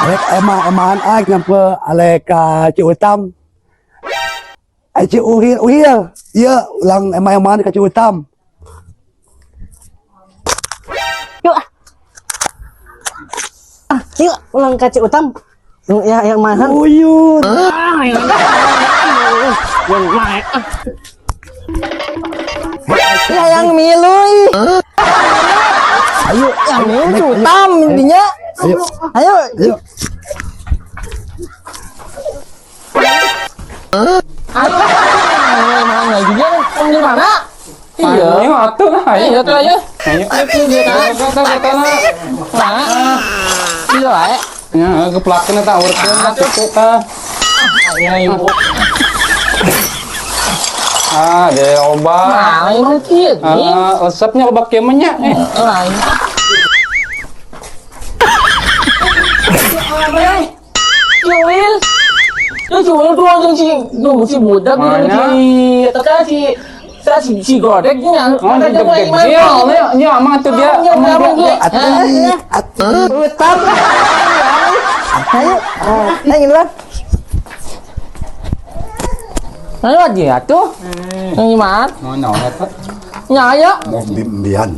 Rek emah-emahan ah nyampe ale ka Ci Utam. Ai Ci Uhil, Uhil. Iya, ulang emah-emahan ka Ci Utam. Yuk ah. Ah, yuk ulang ka Ci Utam. Ya yang mahan. Uyun. Ah, yang yang main. Ya yang milu. Ayo, yang milu Ci Utam intinya. Ayo. Ayo. Ayo. Ayo, mana juga di mana? Iya, atuh lah, ayo. Iya tuh ayo. Ayo. Kata kata lah. Nah. Iya wae. Ya, geplakeun eta urkeun lah kitu tah. Ya ibu. Ah, jadi obat. Nah, ini kieu. Ah, resepnya obat kieu mah nya. Eh, Lain. Juil. Ya Juil tuh anjing si nunggu si budak Mana? si eta si saya si si godek nya. Oh, Ada deg yang deg nya, nya amang atuh dia. Nya, Amang amang dia. dia. Ati, ati. Utam. Ayo. Ayo ngiluan. Ayo aja atuh. Yang gimana? Oh, naon eta? Nya ayo. Bimbian.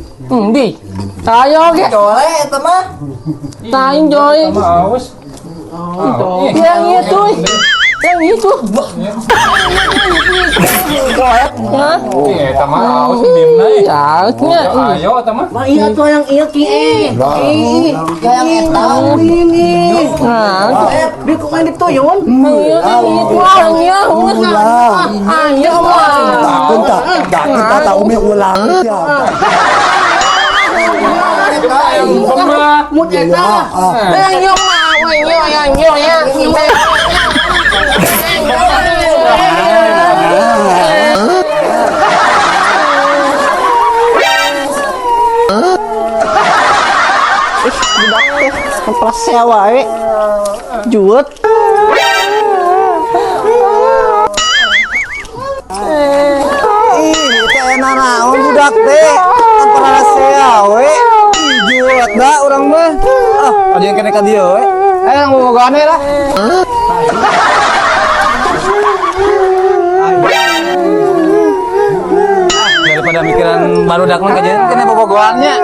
Di. Ayo ge. Boleh eta mah. Tain joy. Sama aus. Oh, Yang itu. Yang itu. Hah? Iya, eta mah aus bimna eh. Ya, nya. Ayo eta mah. Mah iya tuh yang iya ki eh. Ih, yang eta. Ini. Nah, Eh, bi kok main dituyun? iya itu nya. Ulang. Ayo mah. Takut tak, takut tak tak umi ulang ya. Mah. Mut eta. Ah, Yang yo mah, yang yo yang yo ya. Kepala sewa we. Juut. Ih, teh enak naon budak teh. Kepala sewa we. Ih, juut da urang mah. Ah, ada yang kena ka dieu we. Eh, yang bobogohan we lah. Daripada mikiran baru dak mah kajian kena bobogohannya.